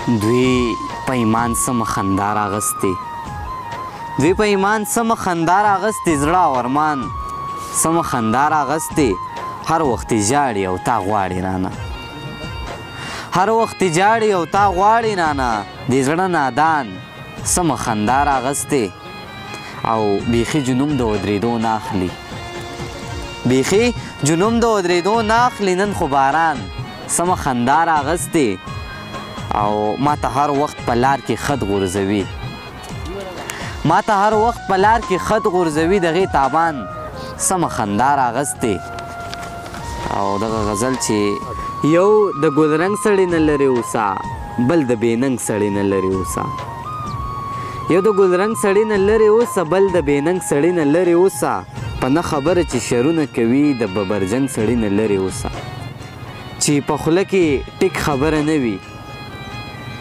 دوی په ایمان سمه خندا راغستې، دوی په ایمان سمه خندا راغستې، زړه او ارمان سمه خندا راغستې. هر وخت ژاړي او تا غواړي رانه، هر وخت ژاړي او تا غواړي رانه، د زړه نادان سمه خندا راغستې. او بیخي جنوم د ودرېدو نه اخلي، بیخي جنوم د ودرېدو نه اخلي، نن خو باران سمه خندا راغستې. او ما ته هر وخت په لار کې خط غورځوي، ما ته هر وخت په لار کې خط غورځوي، دغې تابان سمه خندا راغستې. او دغه غزل چې یو د ګلرنګ سړي نه لرې اوسه، بل د بېننګ سړي نه لرې اوسه، یو د ګلرنګ سړي نه لرې اوسه، بل د بېننګ سړي نه لرې اوسه، په نه خبره چې شرونه کوي د ببرجنګ سړي نه لرې اوسه. چې په خوله کې ټیک خبره نه وي،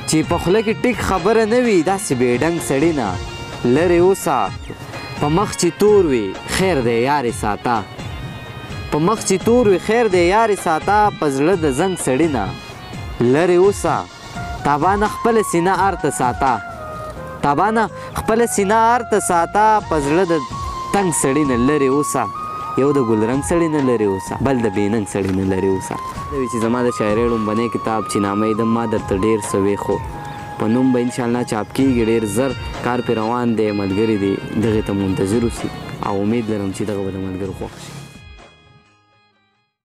چې په خوله کې ټیک خبره نه وي، داسې بې ډنګ سړي نه لرې اوسه. په مخ چې تور وي خیر دی یارې ساته، په مخ چې تور وي خیر دی یارې ساته، په زړه د زنګ سړي نه لرې اوسه. تابانه خپله سینه ارته ساته، تابانه خپله سینه ارته ساته، په زړه د تنګ سړي نه لرې اوسه. یو د ګلرنګ سړي نه لرې اوسه، بل د بېننګ سړي نه لرې اوسه. چې زما د شاعرۍ لومبنی کتاب چې نامه یې د ما درته ډېر څه وې خو په نوم به انشاءالله چاپ کېږي، ډېر زر کار پرې روان دی، ملګري دې دغې ته منتظر اوسي او امید لرم چې دغه به د ملګرو خوښ شي.